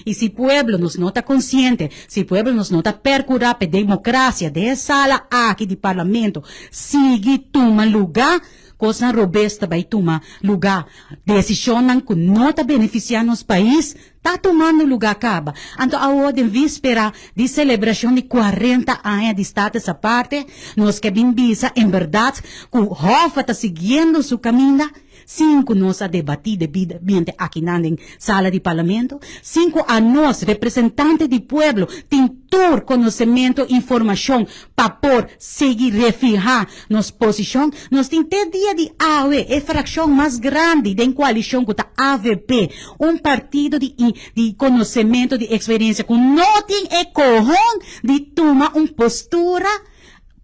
I si pueblo nos no ta konsiente, si pueblo nos no ta perkurá pa e demokrasia den e sala aki di parlamento sigui tuma lugá, kosnan robes ta bai tuma lugá. Desishonnan ku no ta benefisiá nos pais ta tumando lugá kaba. Anto awor den víspera di selebrashon di 40 aña di Status Aparte, nos ke bin bisa en bèrdat ku Hoffa ta siguiendo su kaminda, sin ku nos a debatí debidamente akinan den sala di Parlamento, sin ku anos, representante di pueblo, tin tur konosementu i informashon pa por sigui refihá nos posishon. Nos tin te dia di awe e frakshon mas grandi den koalishon ku ta avp, un partido di di konosementu, di eksperensia ku no tin e kohon di tuma un postura,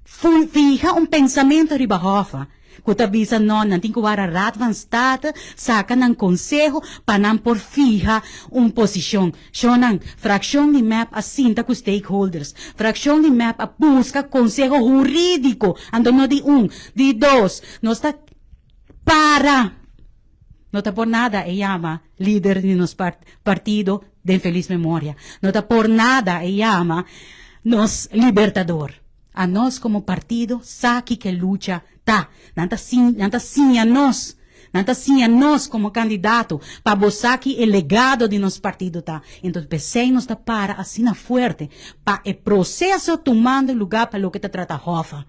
fiha un pensamentu riba hòf. Ku ta bisa no, nan tin ku wara Raad van State saka nan konseho pa nan por fiha un posishon. Shonnan, frakshon di mep a sinta ku stakeholders. Frakshon di mep a buska konseho hurídiko, anto no di un, di dos. Nos ta para. No ta por nada e yama lider di nos partido den felis memoria. No ta por nada e yama nos libertador. Anos komo partido sa kiko e lucha ta. Nan ta nan ta siña nos, nan ta siña nos komo kandidato pa bo sa ki e legado di nos partido ta. Entonces p'esei nos ta para asina fuerte pa e proseso tumando luga pa loke ta trata Hoffa.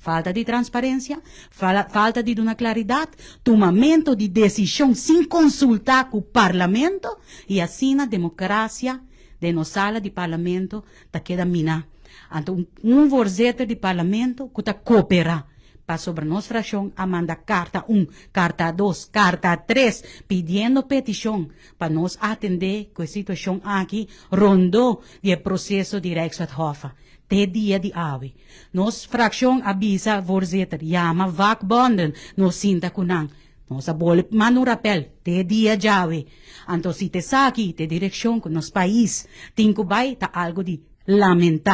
Falta di transparencia, falta di duna claridad, tumamento di decision sin consulta cu Parlamento y asina democracia den nos sala di Parlamento ta keda mina. Anto un voorzitter di Parlamento cu ta coopera pasobra nos fraccion a manda carta un, carta dos, carta tres pidiendo peticion pa nos atende cu e situacion aki rondo di e proceso di Rijkswet Hoffa. Te dia di awe. Nos fraccion a bisa voorzitter yama vakbonden nos sinta cu nan. Nos a bolbe manda un rapel te dia djawe. Anto si t'esaki t'e direccion cu nos pais tin cu bay ta algo di lamenta.